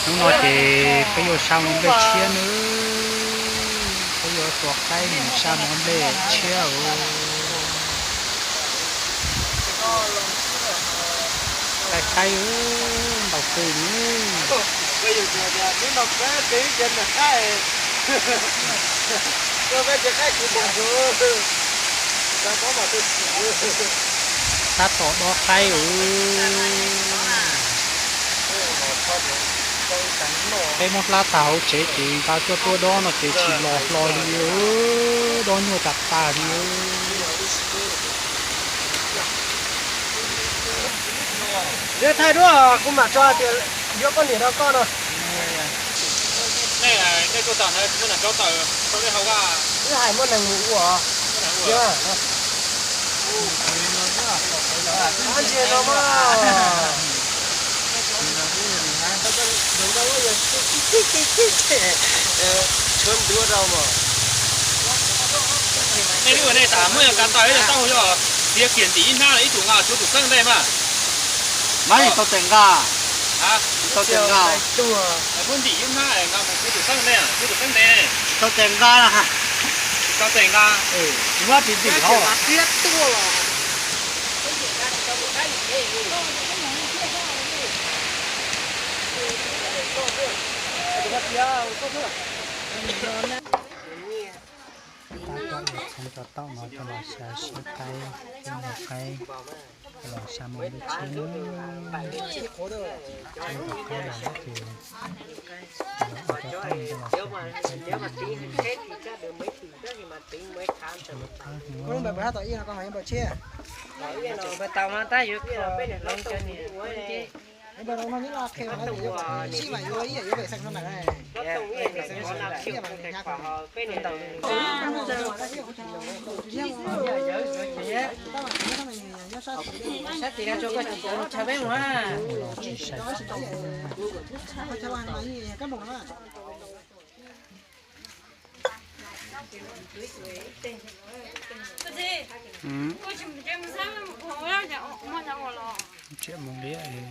Hnub no ces peb yuav sa mus nplej tshiab nawb. Peb yuav tua qaib mus sa mus nplej tshiab os. Qaib qaib, ntaus pes li. Tab tom dob qaib os. Peb muab hlab tag hauv tsev ces nqa tuaj tuaj dob no ces tsis los hlo li, dob nyuaj tas tas li. Thaij duab, kuv mam tso tias yuav poj niam rau koj no. Wb hais muaj neeg mus ua. Ntsia no mas. Nej lub nej tas muaj yog kav tawm yog tau yog tias kiag ntim ib hnab ib tug nqa tshuav tus xeeb ntej mas. Mas tau tes nqa, tau tes nqa. Muab ntim ib hnab nqa mus tshuav tus xeeb ntej, tshuav tus xeeb ntej. Tau tes nqa, tau tes nqa. Tsis muab tis ntim hauv. Pab cov uas txhoov cov taub no coj los xyaw siab qaib, coj los qaib, coj los xyaw mus nplej tshiab nawb. Txhoov cov qaib los ces ua cov taub no coj los xyaw qaib. Sab tim no tso koj tsis tau tshav peb mus na. Tsiam mus liab li.